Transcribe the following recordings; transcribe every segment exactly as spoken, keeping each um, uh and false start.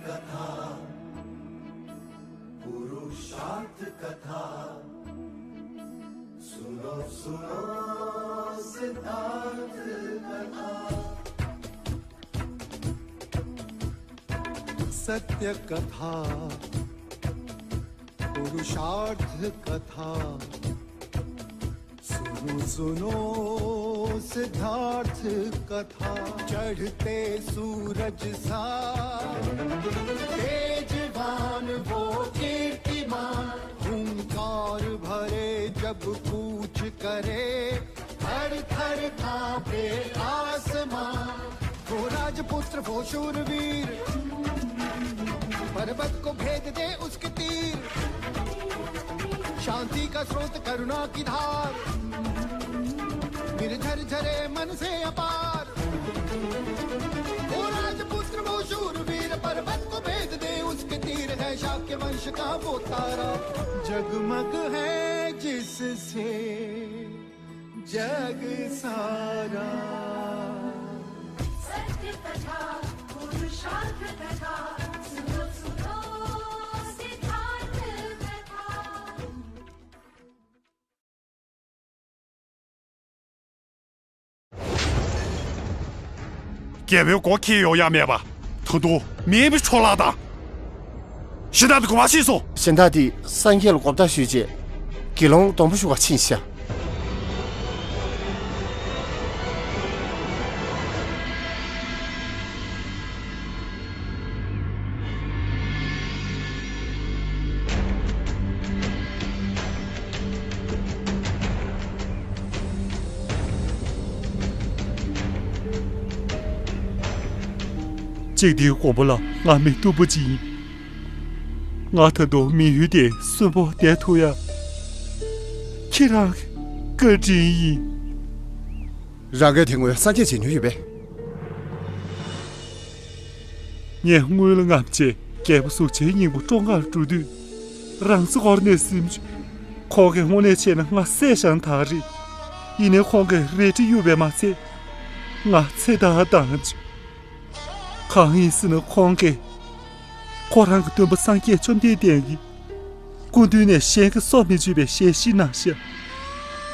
कथा, पुरुषार्थ कथा। सुनो, सुनो सिद्धार्थ कथा। सत्य कथा, पुरुषार्थ कथा। सुनो, सुनो सिद्धार्थ कथा। चढ़ते सूरज सा तेजवान वो कीर्तिमान, हुंकार भरे जब कूच करे, थर थर कांपे आसमां। वो राजपुत्र, वो शूरवीर, पर्वत को भेद दे उसके तीर। शांति का स्रोत, करुणा की धार, निर्झर झरे मन से अपार। वो राजपुत्र, वो शूरवीर, पर्वत को भेद दे उसके तीर। है शाक्य वंश का वो तारा, जगमग है जिससे जग सारा। सत्य कथा, पुरुषार्थ कथा, सुनो, सुनो सिद्धार्थ कथा। རྒྱལ་པོའི་མགོ་འཁྱེར་ཡོང་ཡ་མེད་པ། ད་དུང་མེས་པོ་འཕྲོ་བརླག་དང་། གཞན་དག་དེ་ག་པར་ཕྱིན་སོང་། གཞན་དག་དེ་སངས་རྒྱས་ལ་གོ་བརྡ་ཞུས་རྗེས་དགེ་སློང་ལ་སྡོང་པོ་ཞུ་བར་ཕྱིན་ཤག་གཅིག་དེའི་མགོན་པོ་ལ་ང་མི་སྡུག་པོ་ཅིག་ཡིན། ང་ད་དུང་མི་ཡུལ་དེར་གསོན་པོ་བསྡད་ཐུབ་ཡ་ཁྱེད་རང་གི་བཀའ་དྲིན་ཡིན། རང་གིས་དེ་སྔོན་སངས་རྒྱས་མཇལ་མྱོང་ཡོད་པས། ངས་སྔོན་ལ་ང་མཇལ་རྒྱལ་པོ་གཟུགས་ཅན་སྙིང་པོ་སྲོག་ཁར་འགྲོ་དུས། རང་ཚོ་སྐོར་ནས་སེམས་ཆུ། ཁོང་གིས་དངོས་གནས་བྱས་ན་ང་བསད་བཞག་ན་ད་རེད། ཡིན་ནའི་ཁོང་གིས་རལ་གྲི་གཡུགས་པས་མ་ཚད། ང་ཚེ་ཐར་བཏང་བྱུང་། གང་ཡིན་ཟེར་ན་ཁོང་གིས་ཁོ་རང་གི་སྟོན་པ་སངས་རྒྱས་བཅོམ་ལྡན་འདས་ཀྱི་སྐུ་མདུན་ནས་གཞན་གྱིས་སྲོག་མི་གཅོད་པའི་ཞལ་བཞེས་གནང་ཤག་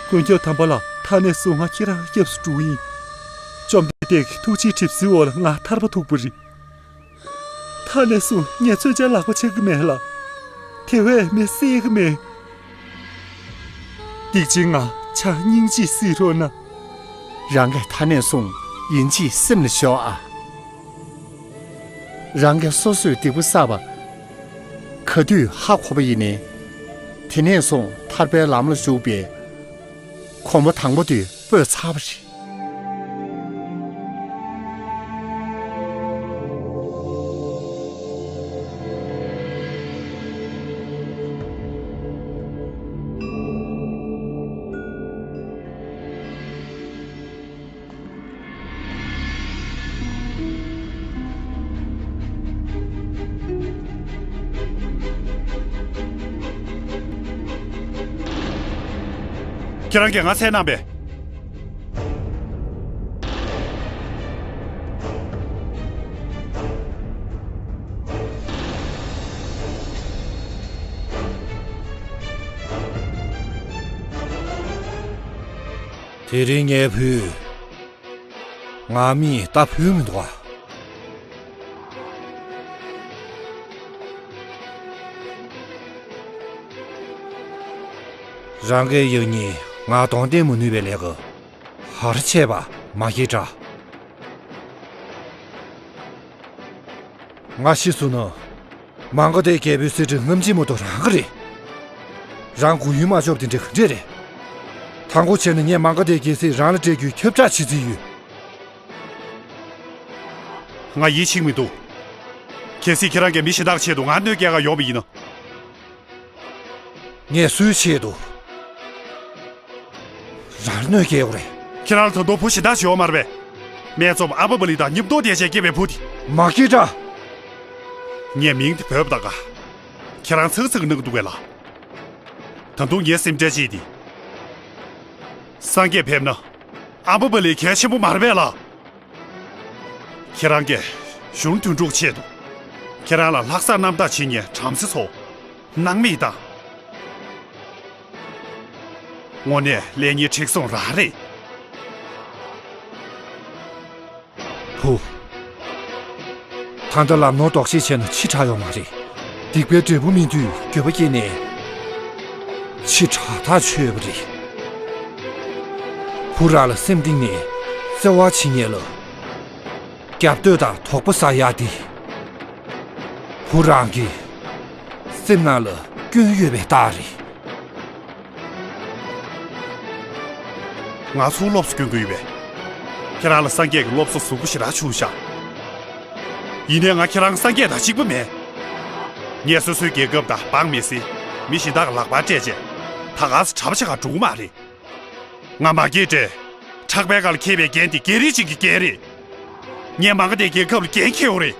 ཀུན་ཁྱབ་དམ་པ་ལགས། ད་ནས་བཟུང་ང་ཁྱེད་རང་གི་སྐྱབས་སུ་འགྲོ་གི་ཡིན། བཅོམ་ལྡན་འདས་ཀྱི་ཐུགས་རྗེའི་གྲིབ་བསིལ་འོག་ལ་ང་ཐར་པ་ཐོབ་པ་རེད། ད་ནས་བཟུང་ངས་མཚོན་ཆ་ལག་པ་ཆག་གི་མེད་ལ། དེ་བས་མི་བསད་གི་མེད། སྡིག་ཅན་ང་ཆ་སྙིང་རྗེས་བསད་རོགས་གནང་། རང་གིས་ད་ནས་བཟུང་ཡིན་གཅིག་སེམས་ལ་ཞོག་ཨ། རང་གིས་སོ་སོས་སྡིག་པ་བསགས་པ་ག་དུས་ཧ་གོ་བ་ཡིན་ནའི། དེ་ནས་བཟུང་ཐར་པའི་ལམ་ལ་ཞུགས་པའི་གོམ་པ་དང་པོ་དེ་སྤོས་ཚར་བ་རེད། ཁྱེད་རང་གིས་ང་བསད་གནང་པས། དེ་རིང་ངའི་བུས་ང་མིས་རྟ་ཕུལ་མི་འདུག་ཨ། རང་གི་ཡང་སྙིང་ང་གདོང་བསྟན་མི་ནུས་པའི་ལས་ཀ་ག་རེ་བྱས་པ་མ་སྐྱིད་དྲགས། ང་ཤི་སོང་ན། མ་ག་དྷའི་རྒྱལ་པོའི་གསེར་ཁྲི་རྔམ་བརྗིད་མ་གཏོགས་རང་གི་རེད། རང་མགོ་ཡུལ་མ་ཆོག་དེ་འདྲ་ག་འདྲས་རེད། དང་པོ་བྱས་ན་ངས་མ་ག་དྷའི་རྒྱལ་སྲིད་རང་ལ་སྤྲད་རྒྱུའི་ཁྱབ་བསྒྲགས་བྱེད་རྩིས་ཡོད། ང་ཡིད་ཆེས་མི་འདུག་གལ་སྲིད་ཁྱེད་རང་གིས་མི་གཞན་དག་ཆེད་དུ་ང་གནོད་སྐྱེལ་ག་ཡོང་བ་ཡིན་ན། ངས་སུའི་ཆེད་དུ་རང་གནོད་སྐྱེལ་དགོས་རེད། ཁྱེད་རང་ལ་ད་དུང་བུ་གཞན་དག་ཅིག་ཡོད་མ་རེད་པས། སྨད་འཚོང་ཨ་པ་པ་ལི་དང་མཉམ་དུ་བསྡད་བྱས་སྐྱེས་པའི་བུ་དེ། མ་སྐྱིད་དྲགས། ངས་མིང་དེ་བོས་པ་དང་ག་ཁྱེད་རང་ཚག་ཚག་གི་གནང་གི་འདུག་གས་ལ། ད་དུང་ངའི་སེམས་ཁྲལ་བྱེད་དེ། སངས་རྒྱས་ཕེབས་ན་ཨ་པ་པ་ལི་གལ་ཆེན་པོ་མ་རེད་པས་ལ། ཁྱེད་རང་གིས་གཞུང་དོན་གྲུབ་ཆེད་དུ་ ཁྱེད་རང་ལ་ལྷག་བསམ་རྣམ་དག་བྱེད་མཁན་བྲམ་ཟེ་ཚོ། སྣང་མེད་བཏང་། དངོས་གནས་ཀླད་རྙིང་མཁྲེགས་བཟུང་རང་རེད། བུ། ད་ལྟ་ལམ་ནོར་ལྡོག་ཤེས་བྱས་ན་ཕྱི་དྲག་ཡོད་མ་རེད། སྡིག་པའི་འབྲས་བུ་སྨིན་དུས་འགྱོད་པ་སྐྱེས་ནས། ཕྱི་དྲག་ཐག་ཆོད་པ་རེད། བུ་རང་ལ་སེམས་གཏིང་ནས་བརྩེ་བ་བྱེད་མཁན་ལ། རྒྱབ་གཏོད་དང་དོགས་པ་ཟ་ཡག་འདི། བུ་རང་གི་སེམས་ནང་ལ་སྐྱོན་ཡོད་པའི་རྟགས་རེད། ང་ཚོ་སློབ་གསོ་སྐྱོན་གྱི་ཡོད་པས། ཁྱེད་རང་ལ་སངས་རྒྱས་ཀྱི་སློབ་གསོ་གཟུགས་པོ་ཞེ་དྲག་ཆུང་ཤག་ཡིན་ནའི་ང་ཁྱེད་རང་སངས་རྒྱས་དང་གཅིག་པ་མེད། ངས་སོ་སོའི་རྒྱལ་ཁབ་དང་འབངས་མི་སེར། མི་གཞན་དག་གི་ལག་པར་སྤྲད་རྗེས། ད་ག་སེ་གྲྭ་པ་ཆགས་ག་འགྲོ་གི་མ་རེད། ང་མ་སྐྱེས་དུས། ཁྲག་པའི་ཁ་ལ་འཁྱེར་བའི་རྒྱན་དེ་རྒྱལ་རིགས་ཅིག་གི་རྒྱན་རེད། ངས་མ་ག་དྷའི་རྒྱལ་ཁབ་ལ་འགན་འཁྱེར་ཡོད་རེད།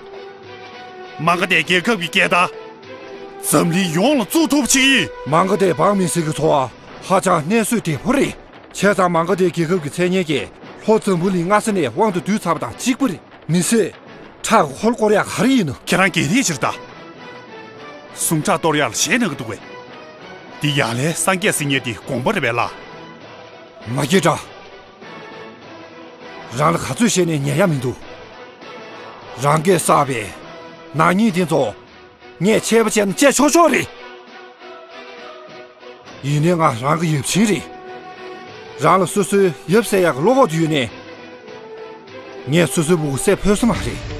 མ་ག་དྷའི་རྒྱལ་ཁབ་ཀྱི་རྒྱལ་དར། འཛམ་གླིང་ཡོངས་ལ་བཙུགས་ཐུབ་ཅིག་ཡིན། མ་ག་དྷའི་འབངས་མི་སེར་གྱི་འཚོ་བ་ཧ་ཅང་གནས་སྲོལ་བདེ་པོ་རེད། བྱས་ཙང་མ་ག་དྷའི་རྒྱལ་ཁབ་ཀྱི་མཚན་སྙན་གྱིས་ལྷོ་འཛམ་བུ་གླིང་སྔ་ས་ནས་དབང་དུ་བསྡུས་ཚར་བ་དང་གཅིག་པ་རེད། མི་སེར། ཁྲག་གི་ཧོལ་སྐོར་ཡག་ག་རེ་ཡིན་ནམ། ཁྱེད་རང་རྒྱལ་རིགས་ཅིག་རེད་ད། ཟུངས་ཁྲག་གཏོར་ཡག་ལ་ཞེད་སྣང་གི་འདུག་གས། འདི་ཡར་ལས་སངས་རྒྱས་ཟེར་མཁན་འདི་དགོངས་པ་རེད་པས་ལགས། མ་སྐྱེས་དགྲ། རང་ལ་ག་ཚོད་བཤད་ནའི་ཉན་ཡག་མི་འདུག་རང་གིས་བསགས་པའི་ནག་ཉེས་དེ་ཚོ་ངས་ཆད་པ་བཅད་ན་བཅད་ཆོག་ཆོག་རེད། ཡིན་ནའི་ང་རང་གི་ཡབ་ཆེན་རེད། རང་ལ་སོ་སོའི་ཡབ་ཟེར་ཡག་གི་བློ་ཁོག་དེ་ཡོད་ནའི། ངས་སོ་སོའི་སྤུ་གུ་བསད་ཕོད་ས་མ་རེད།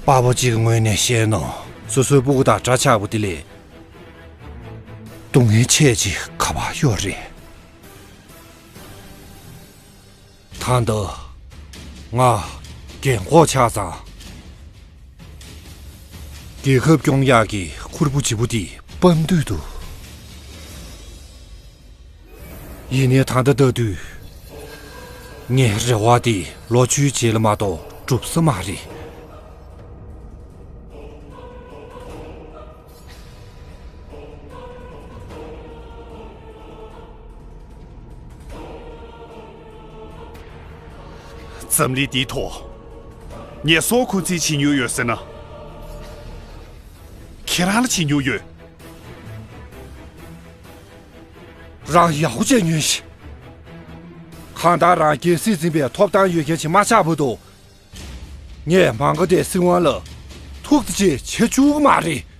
པ་ཕ་གཅིག་གི་ངོས་ནས་བཤད་ན། སོ་སོའི་སྤུ་གུ་དང་འདྲ་ཆགས་པ་དེ་ལས། སྡུག་བསྔལ་ཆེ་ཅིག་ག་པར་ཡོད་རེད། ད་ལྟ་ང་རྒན་གོག་ཆགས་ཙང་། རྒྱལ་ཁབ་སྐྱོང་ཡག་གི་ཁུར་པོ་ལྗིད་པོ་འདི་སྤམ་འདུག་འདུག་ཡིན་ནའི་ད་ལྟ་ལྟ་དུས། ངའི་རེ་བ་འདི་ལོ་བཅུའི་རྗེས་ལ་མ་གཏོགས་འགྲུབ་ས་མ་རེད། འཛམ་གླིང་འདིའི་ཐོག་ངས་སྲོག་འཁོར་ཚུལ་བྱེད་མྱོང་ཡོད་ཟེར་ན། ཁྱེད་རང་ལ་བྱེད་མྱོང་ཡོད། རང་ཡག་པོ་བྱས་ཉོན་ཞིག་གང་ལྟར་རང་རྒྱལ་སྲིད་འཛིན་པའི་ཐོབ་ཐང་ཡོད་མཁན་ཞིག་མ་ཆགས་བར་དུ། ངས་མ་ག་དྷའི་སྲིད་དབང་ལ་ཐུགས་རྗེ་ཆེ་བྱེད་བཅུག་གི་མ་རེད།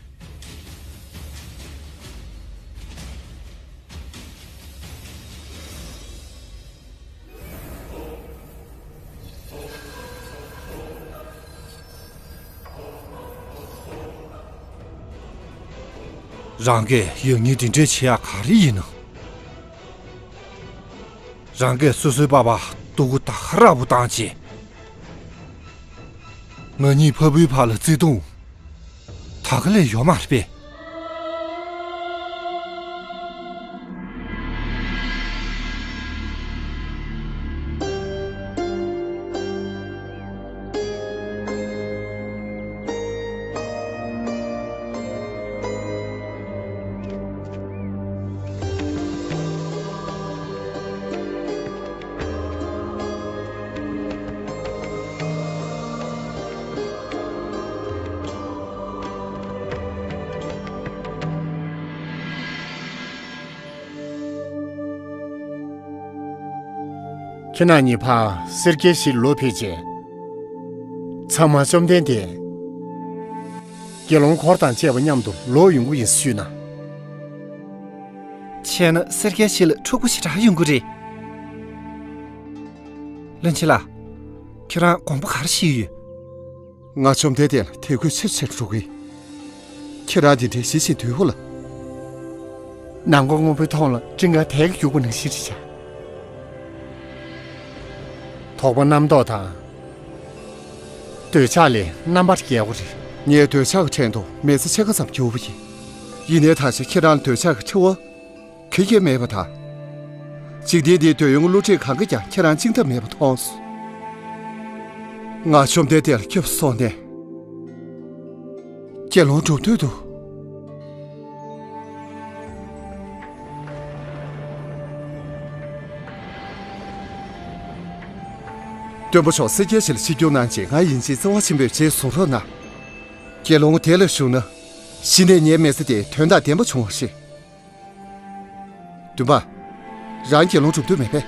རང་གིས་ཡང་སྙིང་འདི་འདྲས་བྱེད་ཡག་ག་རེ་ཡིན་ནམ། རང་གིས་སོ་སོའི་པ་ཕ་སྡུག་གུ་ད་ག་ར་བུ་བཏང་བྱས། ང་གཉིས་ཕ་བུའི་བར་ལ་བརྩེ་དུང་ད་ག་ལས་ཡོད་མ་རེད་པས། ཁྱེད་རྣམ་གཉིས་ཕར་སེར་སྐྱའི་གཞིས་ལ་ལོག་ཕེབས་རྗེས། ཚང་མ་བཅོམ་ལྡན་འདས་དགེ་སློང་འཁོར་དང་བཅས་པ་མཉམ་དུ་ལོག་ཡོང་གི་ཡིན་ཞུས་ན། བྱས་ན་སེར་སྐྱའི་གཞིས་ལ་འཁྲུག་པོ་ཞེ་དྲག་ཡོང་གི་རེད། བློན་ཆེན་ལགས། ཁྱེད་རང་དགོངས་པ་ག་རེ་བཞེས་ཡོད། ང་བཅོམ་ལྡན་འདས་ལ་དད་གུས་ཆེ་ཆེར་འགྲོ་གི། ཁྱེད་རང་འདི་འདྲའི་ཞི་ཞིང་དུལ་བ་ལ། ནམ་མཁའ་སྔོན་པོའི་མཐོངས་ལ་སྤྲིན་དཀར་དལ་གྱིས་རྒྱུག་པ་ནང་བཞིན་རེད་བྱ། དོགས་པ་རྣམ་རྟོག་དང་། འདོད་ཆགས་ལས་རྣམ་པར་རྒྱལ་བ་རེད། ངས་འདོད་ཆགས་ཀྱི་ཕྲན་དུ་མི་ཚེ་ཕྱེད་ཀ་ཙམ་བསྒྱུར་བ་ཡིན། ཡིན་ནའི་ད་ཆ་ཁྱེད་རང་ལ་འདོད་ཆགས་ཀྱི་འཁྲི་བ། ག་གེ་མེད་པ་དང་། འཇིག་རྟེན་འདིའི་འདོད་ཡོན་གྱི་བསླུ་བྲིད་གང་གིས་ཀྱང་ཁྱེད་རང་བཅིངས་ཐབས་མེད་པ་མཐོང་སོང་། ང་བཅོམ་ལྡན་འདས་ལ་སྐྱབས་སུ་སོང་ནས་ དགེ་སློང་གྲུབ་འདོད་འདུག་སྟོན་པ་མཆོག་སེར་སྐྱའི་ཞལ་ལ་ཆིབས་བསྒྱུར་གནང་རྗེས། ང་ཡིན་ཕྱིན་བརྩེ་བ་ཆེན་པོས་རྗེས་བཟུང་རོགས་གནང་། དགེ་སློང་དེ་ལ་ཞུགས་ན། གཞི་ནས་ངའི་མི་ཚེ་དེ་དོན་དང་ལྡན་པ་བྱུང་བ་རེད། འདུན་པ། རང་དགེ་སློང་སྒྲུབ་འདོད་མེད་པས།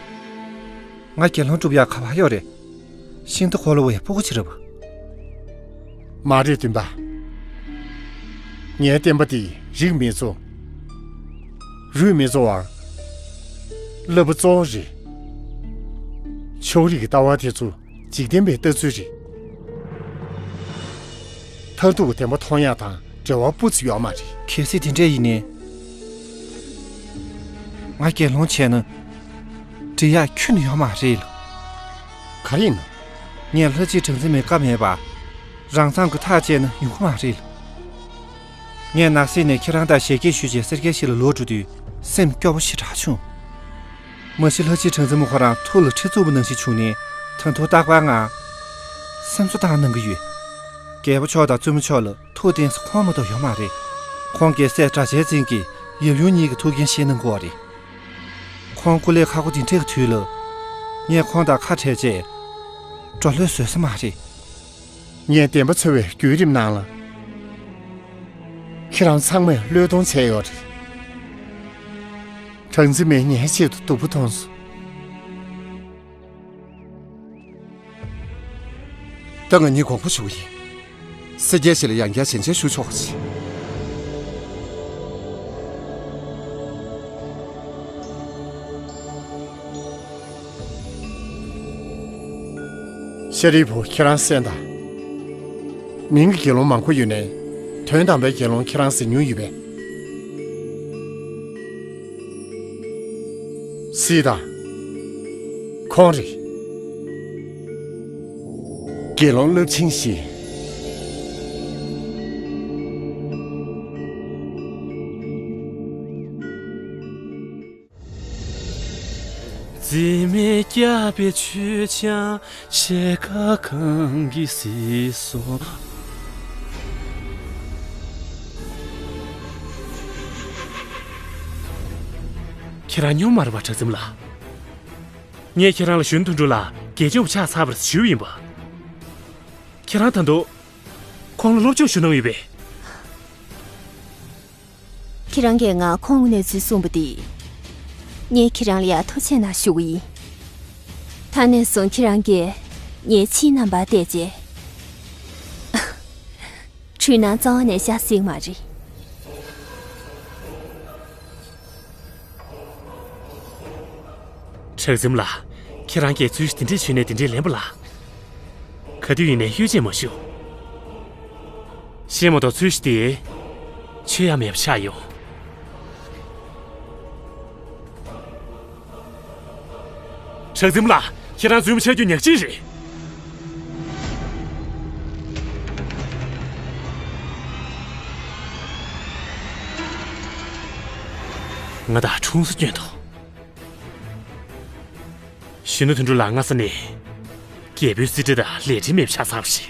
ང་དགེ་སློང་སྒྲུབ་ཡག་ག་པར་ཡོད་རེད། ཤིང་རྟ་འཁོར་ལོ་བའི་ཕྲུ་གུ་ཅིག་རེད་པ། མ་རེད་འདུན་པ། ངའི་བསྟན་པ་འདི་རིགས་མི་གཙོ། རུས་མི་གཙོ་བར། བསླབ་པ་གཙོ་བོ་རེད། ཕྱོགས་རིས་ཀྱི་ལྟ་བ་དེ་ཚོ་འཇིག་རྟེན་པའི་ལྟ་ཚུལ་རེད། མཐར་ཐུག་བདེན་པ་མཐོང་ཡག་དང་འབྲེལ་བ་སྤུ་ཙམ་ཡོད་མ་རེད། གལ་སྲིད་དེ་འདྲས་ཡིན་ནའི། ང་དགེ་སློང་བྱས་ན། འབྲི་ཡག་ཁྱོན་ནས་ཡོད་མ་རེད་ལ། ག་རེ་ཡིན་ནམ། ངས་ལྷ་རྗེ་གྲངས་འཛིན་མའི་བཀའ་མེད་པར། རང་མཚང་གི་ཐག་བཅད་ན་ཡོང་གི་མ་རེད་ལ། ངས་ནགས་གསེབ་ནས་ཁྱེད་རང་དང་ཞལ་གྱེས་ཞུས་རྗེས་སེར་སྐྱའི་ཞལ་ལ་ལོག་འགྲོ་དུས་སེམས་སྐྱོ་པོ་ཞེ་དྲག་བྱུང་། མ་གཞི་ལྷ་རྗེ་གྲངས་འཛིན་མ་ཁོ་རང་ཐུགས་ལ་ཁྲི་བཙུགས་པ་ནང་བཞིན་བྱུང་ནས། ད་དུང་རྟག་པར་ང་སེམས་གསོ་བཏང་གནང་གི་ཡོད། རྒྱལ་པོ་མཆོག་དང་བཙུན་མོ་མཆོག་ལ་ཐུགས་བརྟན་ས་ཁོང་མ་གཏོགས་ཡོད་མ་རེད། ཁོང་རྒྱལ་སྲས་སྒྲ་གཅན་འཛིན་གྱིས་ཡབ་ཡུམ་གཉིས་ཀྱི་ཐུགས་འགན་བཞེས་གནང་དགོས་པ་རེད། ཁོང་སྐུ་ལས་ཁག་པོ་འདི་འདྲའི་དུས་ལ། ངས་ཁོང་དང་ཁ་བྲལ་རྗེས། འགྲོ་ལྷོད་བཟོད་ས་མ་རེད། ངས་བདེན་པ་འཚོལ་བའི་བརྒྱུད་རིམ་ནང་ལ། ཁྱེད་རང་ཚང་མས་བློས་གཏོང་བྱས་ཡོད་རེད། གྲངས་འཛིན་མས་ངའི་ཆེད་དུ་སྡུག་པོ་མཐོང་སོང་། ད་ང་གཉིས་དགོངས་པ་ཞུ་གི་ཡིན། སེར་སྐྱའི་ཞལ་ལ་ཡང་བསྐྱར་ཞལ་མཇལ་ཞུ་ཆོག་གི། ཤཱ་རིའི་བུ། ཁྱེད་རང་གསན་དང་། མིང་གི་དགེ་སློང་མང་པོ་ཡོད་ནའི། དོན་དམ་པའི་དགེ་སློང་ཁྱེད་རང་ཟེར་མྱོང་ཡོད་པས། སྲིད་དང་། ཁོང་རེད། དགེ་སློང་རླབས་ཆེན་ཞིག། འཛིན་མའི་སྐྱབས་པའི་མཆོད་ཆང་ཕྱེད་ཀ་གང་གིས་བསིལ་སོང་། ཁྱེད་རང་སྨྱོ་མ་རེད་པ། གྲགས་འཛིན་ལགས། ངས་ཁྱེད་རང་ལ་གཞོན་དོན་གྲུབ་ལགས་དགེ་སྦྱོང་ཆགས་ཚར་བ་རེད་ཞུས་ཡིན་པ། ཁྱེད་རང་ད་དུང་ཁོང་ལ་སློབ་སྦྱོང་ཞུ་གནང་ཡོད་པས། ཁྱེད་རང་གིས་ང་ཁོང་གི་གནས་ཚུལ་གསུངས་པ་དེ། ངས་ཁྱེད་རང་ལ་ཡང་ཐུགས་རྗེ་གནང་ཞུ་གི་ཡིན། ད་ནས་བཟུང་ཁྱེད་རང་གིས་ངའི་ཕྱིའི་རྣམ་པར་བལྟས་རྗེས། འཁྲུལ་སྣང་རྩ་བ་ནས་བཞག་སྲིད་མ་རེད། གྲགས་འཛིན་ལགས། ཁྱེད་རང་གིས་རྩོད་གཞི་དེ་འདྲའི་བྱུང་ནས་དེ་འདྲའི་ལན་པ་ལ། ག་དུས་ཡིན་ནའི་གཡོ་ཇུས་མ་ཞུ། ཤེས་མ་གཏོགས་རྩོད་གཞི་དེ་ཆོད་ཡ་མེད་པ་ཆགས་ཡོང་། གྲགས་འཛིན་ལགས། ཁྱེད་རང་རྫུན་མ་ཆགས་རྒྱུ་ཉག་གཅིག་རེད། ང་དང་ཁྲུང་ས་སྐྱོན་འདུག་གཞོན་ནུ་དོན་གྲུབ་ལགས་སྔ་ས་ནས་རྒྱལ་པོའི་རྩིས་ཁྲ་དང་ལས་འབྲེལ་མེད་པ་ཆགས་ཚར་བ་རེད།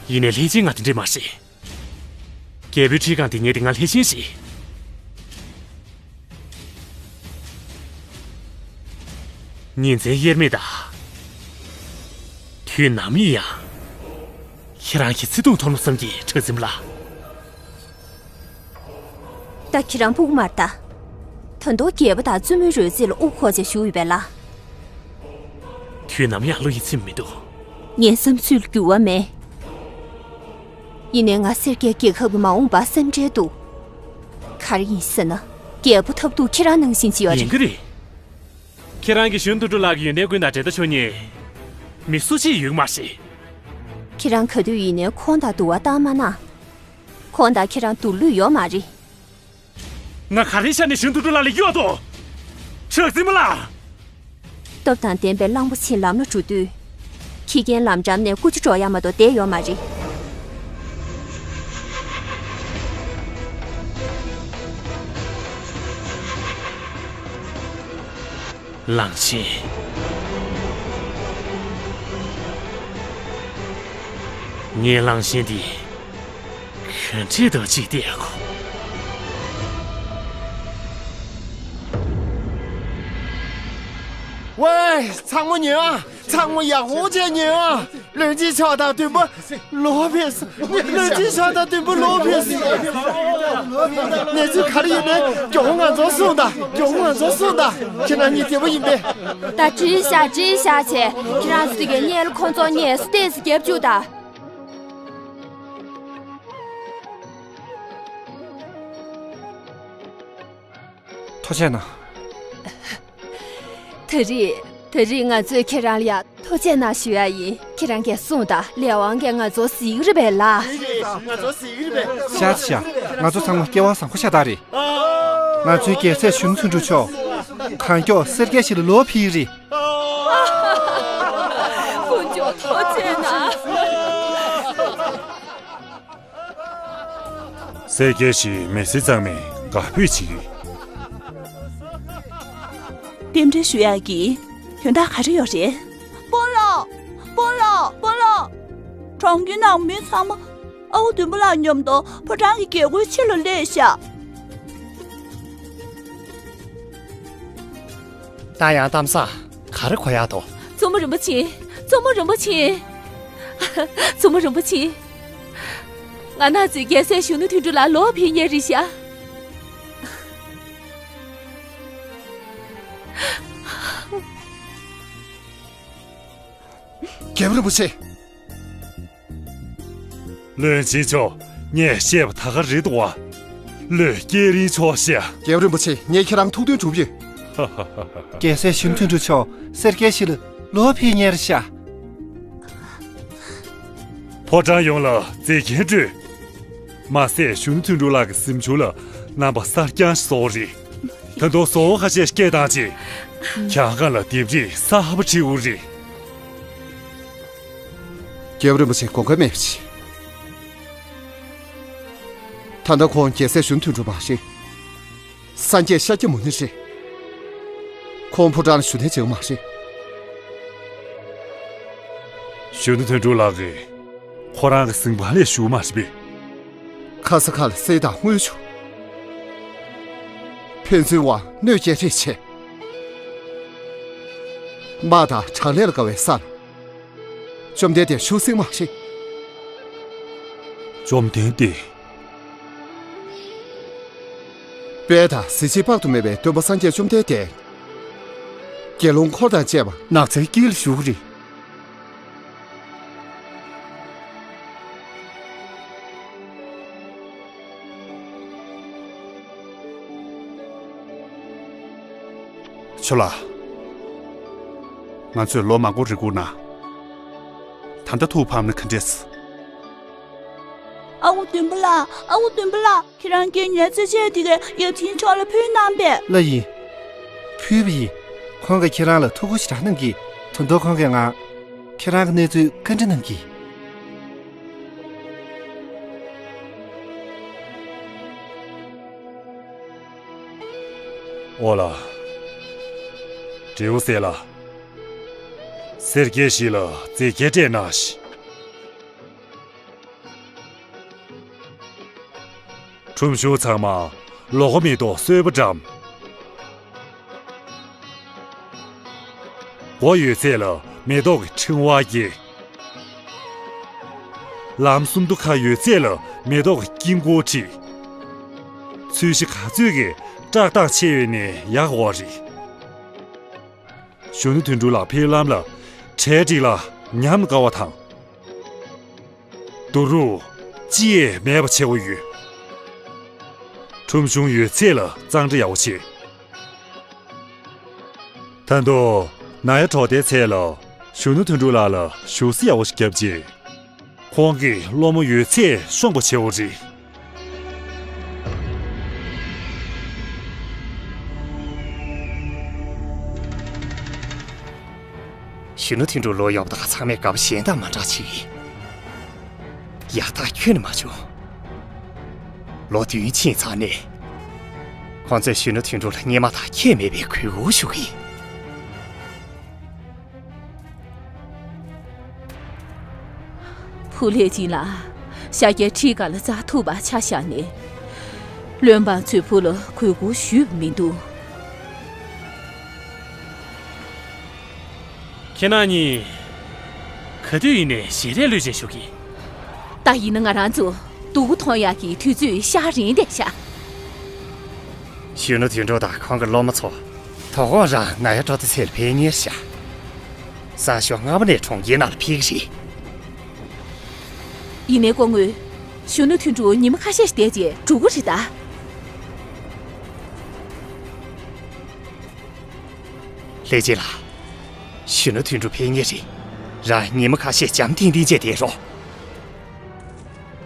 ཡིན་ནའི་ལྷས་སྦྱིན་ང་དེ་འདྲས་མ་རེད། རྒྱལ་པོའི་ཁྲིམས་ཁང་དེ་ངའི་དེ་སྔ་ལྷས་སྦྱིན་རེད། ཉིན་མཚན་དབྱེར་མེད་དང་། དུས་ནམ་ཡིན་ཡང་། ཁྱེད་རང་གི་བརྩེ་དུང་མཐོང་ལོ་བསམ་གྱི་གྲགས་འཛིན་ལགས། ད་ཁྱེད་རང་ཕྲུ་གུ་མ་རེད་ད། ད་དུང་རྒྱལ་པོ་དང་བཙུན་མོའི་རོལ་རྩེད་ལ་དབུ་འཁོར་བྱས་བཞུགས་ཡོད་པས་ལ། དུས་ནམ་ཡང་བློ་ཡིད་ཚིམ་མི་འདུག་ངའི་བསམ་ཚུལ་ལ་འགྱུར་བ་མེད། ཡིན་ནའི་ང་སེར་སྐྱའི་རྒྱལ་ཁབ་ཀྱི་མ་འོངས་པར་སེམས་ཁྲལ་འདུག་ག་རེ་ཡིན་ཟེར་ན། རྒྱལ་པོ་ཐབས་སྡུག་ཁྱེད་རང་ནང་བཞིན་ཅིག་ཡོད་རེད། ཡིན་གྱི་རེད། ཁྱེད་རང་གིས་གཞོན་དོན་གྲུབ་ལགས་ཀྱི་ཡོན་ཏན་ཀུན་དང་འབྲེལ་ལྟ་ཆོད་མཁན་མི་སུ་གཅིག་ཡོད་ཀྱི་མ་རེད། ཁྱེད་རང་ག་དུས་ཡིན་ནའི་ཁོང་དང་དུ་བ་བཏང་མ་གནང་། ཁོང་དང་ཁྱེད་རང་སྡུག་ལུས་ཡོད་མ་རེད། ང་ག་རེའི་ཆ་ནས་གཞོན་དོན་གྲུབ་ལགས་ལ་གཡོ་འདུག་གྲགས་འཛིན་མ་ལགས། སྟོབས་དང་ལྡན་པའི་གླང་པོ་ཆེ་ལམ་ལ་འགྲོ་དུས། ཁྱི་རྒན་ལམ་འགྲམ་ནས་ཀུ་ཅོ་སྒྲོག་ཡག་མ་གཏོགས་བསྡད་ཡོད་མ་རེད། གླང་ཆེན། ངའི་གླང་ཆེན་འདི། ག་འདྲས་འདུག་ཅིག་བལྟས་གོ། ཝེ། ཚང་མ་ཉོན་ཨ། ཚང་མ་ཡག་པོ་བྱས་ཉོན་ཨ། བློན་ཆེན་མཆོག་དང་མགྲོན་པོ་ལོག་ཕེབས་སོང་། བློན་ཆེན་མཆོག་དང་མགྲོན་པོ་ལོག་ཕེབས་སོང་། གནས་ཚུལ་ག་རེ་ཡིན་མིན་མགྱོགས་པོ་ང་ཚོར་གསུངས་དང་། མགྱོགས་པོ་ང་ཚོར་གསུངས་དང་། ཁྱེད་རང་གཉིས་བདེ་པོ་ཡིན་པས། ད་བྲིས་བཞག་བྲིས་བཞག་བྱས། ཁྱེད་རང་ཚོ་དེ་གའི་གཉེར་ཁོང་ཚོ་གཉེར་སུ་ཏོག་ཙམ་རྒྱབ་བཅུག་དང་། ཐུགས་རྗེ་གནང་། ད་རེས། ད་རེས་ང་ཚོས་ཁྱེད་རང་ལ་ཡ་ཐུགས་རྗེ་གནང་ཞུ་ཡ་ཡིན། ཁྱེད་རང་གིས་གསུངས་དང་། ལས་དབང་གིས་ང་ཚོ་གཟིགས་རེད་པས་ལ། ཤག་ཤག་ང་ཚོ་ཚང་མ་སྐྱེ་བ་བཟང་པོ་ཤ་སྟག་རེད། ང་ཚོའི་རྒྱལ་སྲས་གཞོན་ནུ་དོན་གྲུབ་མཆོག་གང་མགྱོགས་སེར་སྐྱའི་གཞིས་ལ་ལོག་ཕེབས་ཀྱི་རེད། དཀོན་མཆོག་ཐུགས་རྗེ་གནང་། སེར་སྐྱའི་གཞིས་མི་སེར་ཚང་མས་དགའ་འབོད་བྱེད་ཀྱི་ཡོད། རྟེན་འབྲེལ་ཞུ་ཡག་གི་དོན་དག་ག་རེ་ཡོད་རེད། སྤོ་ལོ། སྤོ་ལོ། སྤོ་ལོ། གྲོང་ཁྱེར་ནང་མི་ཚང་མ་ཨ་ཁུ་བདུན་པོ་ལགས་མཉམ་དུ་ཕོ་བྲང་གི་རྒྱལ་སྒོའི་ཕྱི་ལ་སླེབས་ཤག་ད་ཡང་གཏམ་བཟང་ག་རེ་གོ་ཡག་འདུག། མཚོ་མོ་རིན་པོ་ཆེ། མཚོ་མོ་རིན་པོ་ཆེ། མཚོ་མོ་རིན་པོ་ཆེ། ང་ནག་ཚོའི་རྒྱལ་སྲས་གཞོན་ནུ་དོན་གྲུབ་ལགས་ལོག་ཕེབས་ཉེ་རེད་ཤག། རྒྱལ་པོ་རིན་པོ་ཆེ། བློན་ཆེན་མཆོག། ངས་བཤད་པ་ད་ག་རེད་འདུག་བ། བློས་སྐྱེལ་རིན་ཆོག་ཤག། རྒྱལ་པོ་རིན་པོ་ཆེ། ངས་ཁྱེད་རང་ཐུགས་མཐུན་གྲུབ་ཡོད། རྒྱལ་སྲས་གཞོན་ནུ་དོན་གྲུབ་མཆོག་སེར་སྐྱའི་གཞིས་ལ་ལོག་ཕེབས་ཉེ་རེད་ཤག། ཕོ་བྲང་ཡོངས་ལ་མཛེས་རྒྱན་སྤྲོས། མ་ཟད་གཞོན་ནུ་དོན་གྲུབ་ལགས་ཀྱི་གཟིམ་ཆུང་ལ་རྣམ་པ་གསར་རྐྱང་ཞིག་བཟོ་དགོས་རེད། ད་དུང་བཟོ་བོ་ཁ་ཤས་སྐད་བཏང་རྗེས། གྱང་ཁ་ལ་ལྡེབས་རིས་གསར་པ་བྲིས་དགོས་རེད། རྒྱལ་པོ་རིན་པོ་ཆེ་དགོངས་འགལ་མེད་པ་བྱེད། ད་ལྟ་ཁོང་རྒྱལ་སྲས་གཞོན་ནུ་དོན་གྲུབ་མ་རེད། སངས་རྒྱས་ཤཱཀྱ་མུ་ནི་རེད། ཁོང་ཕོ་བྲང་ལ་བཞུགས་གདན་འཇགས་མ་རེད། གཞོན་ནུ་དོན་གྲུབ་ལགས་ཀྱིས་ཁོ་རང་གི་གཟིམ་ཁང་ལ་བཞུགས་མ་རེད་པས། ཁ་ས་ཁ་ལ་གསེར་དང་དངུལ་བྱུགས། ཕན་ཚུན་དབར་གནོད་སྐྱེལ་རེས་བྱས། དམག་དང་དྲག་ལས་ལ་དགའ་བའི་ས་ལ། བཅོམ་ལྡན་འདས་བཞུགས་སྲིད་མ་རེད། བཅོམ་ལྡན་འདས། དཔལ་དང་གཟི་བརྗིད་དཔག་ཏུ་མེད་པའི་སྟོན་པ་སངས་རྒྱས་བཅོམ་ལྡན་འདས། དགེ་སློང་འཁོར་དང་བཅས་པ་ནགས་ཚལ་དཀྱིལ་ལ་བཞུགས་རེད། ཆོས་ལགས། ང་ཚོས་ལོ་མང་པོ་རེ་སྒུག་ན། ད་ལྟ་ཐུགས་ཕམ་ན་ག་འདྲས། ཨ་ཁུ་བདུན་པོ་ལགས། ཨ་ཁུ་བདུན་པོ་ལགས། ཁྱེད་རང་གིས་ངའི་རྩེད་ཆས་དེ་གའི་ཡབ་ཆེན་མཆོག་ལ་ཕུལ་གནང་པས། ལགས་ཡིན། ཕུལ་བ་ཡིན། ཁོང་གིས་ཁྱེད་རང་ལ་ཐུགས་ཁུར་ཞེ་དྲག་གནང་གིས། ད་དུང་ཁོང་གིས་ང་། ཁྱེད་རང་གི་གནས་ཚུལ་བཀའ་འདྲི་གནང་གིས། ཨོ་ལ། དྲེའུ་སེ་ལ། སེར་སྐྱའི་གཞིས་ལ་མཛེས་རྒྱན་སྤྲས་གནང་ཞིག། ཁྲོམ་གཞུང་ཚང་མ་ལོ་མགོ་མེ་ཏོག་གསོལ་བ་བཀྲམ། སྒོ་ཡོད་ཚད་ལ་མེ་ཏོག་གི་ཕྲེང་བ་རྒྱས། ལམ་སུམ་མདོ་ཁ་ཡོད་ཚད་ལ་མེ་ཏོག་གི་དཀྱིལ་འཁོར་བྲིས། ཚོས་གཞི་ག་ཚོད་ཀྱིས་བཀྲག་མདངས་ཆེ་བས་ནི་ཡག་གོ་རེད། གཞོན་ནུ་དོན་གྲུབ་ལགས་ཕེབས་ལམ་ལ་གྲལ་སྒྲིག་ལ་ཉམས་དགའ་བ་དང་། དུ་རུ་ཅི་ཡས་མེད་པ་བྱེད་དགོས་ཡོད། ཁྲོམ་གཞུང་ཡོད་ཚད་ལ་གཙང་སྦྲ་ཡག་པོ་བྱེད། ད་དུང་ནང་ཡ་གྲོགས་དེའི་ཚད་ལ་གཞོན་ནུ་དོན་གྲུབ་ལགས་ལ་བཞུགས་ས་ཡག་པོ་ཞིག་བརྒྱབ་རྗེས། ཁོང་གི་སློང་མོ་ཡོད་ཚད་ཤོང་པ་བྱེད་དགོས་རེད། གཞོན་ནུ་དོན་གྲུབ་ལོ་ཡག་པོ་དང་ཚང་མས་དགའ་པོ་གཞན་དང་མ་འདྲ་ཅིག་ཡིན། ཡག་ཐག་ཁྱོན་ནས་མ་བྱུང་། ལོ་བདུན་ཕྱིན་ཚར་ནས། ཁོང་ཚོས་གཞོན་ནུ་དོན་གྲུབ་ལ་སྙེ་མ་དང་ཁྱད་མེད་པའི་གུས་བཀུར་ཞུ་གི་ཡིན། ཕུ་ལེ་ཅིན་ལགས། ཤཱཀྱ་ཁྲིའི་སྒང་ལ་འཛེག་ཐུབ་པ་ཆ་བཞག་ནས། བློན་འབངས་ཚོའི་བུ་ལ་གུས་བཀུར་ཞུས་པ་མི་འདུག་ཁྱེད་རྣམ་གཉིས་ག་དུས་ཡིན་ནའི་ཞལ་རས་བློས་བྱས་བཞུགས་ཀྱི། ད་ཡིན་ན་ང་རང་ཚོ་སྡུག་གུ་མཐོང་ཡག་གི་དུས་ཚོད་ཤར་རན་བསྡད་ཤག་གཞོན་ནུ་དོན་གྲུབ་དང་ཁོང་གི་སློབ་མ་ཚོ། དོ་དགོང་རང་ནཱ་ཡ་ཀྲོ་ཏི་ཚེ་ལ་ཕེབས་མཁན་རེད་ཤག་གསང་ཞོགས་སྔ་མོ་ནས་གྲོང་ཁྱེར་ནང་ལ་ཕེབས་ཀྱི་རེད། ཡིན་ནའི་སྐུ་ངོ། གཞོན་ནུ་དོན་གྲུབ་ཉི་མ་ཁ་ཤས་ཤིག་བསྡད་རྗེས་འགྲོ་གི་རེད་ད། ལྷས་སྦྱིན་ལགས། གཞོན་ནུ་དོན་གྲུབ་ཕེབས་མཁན་རེད། རང་ཉི་མ་ཁ་ཤས་འཇམ་ཐིང་ཐིང་བྱས་བསྡད་རོགས།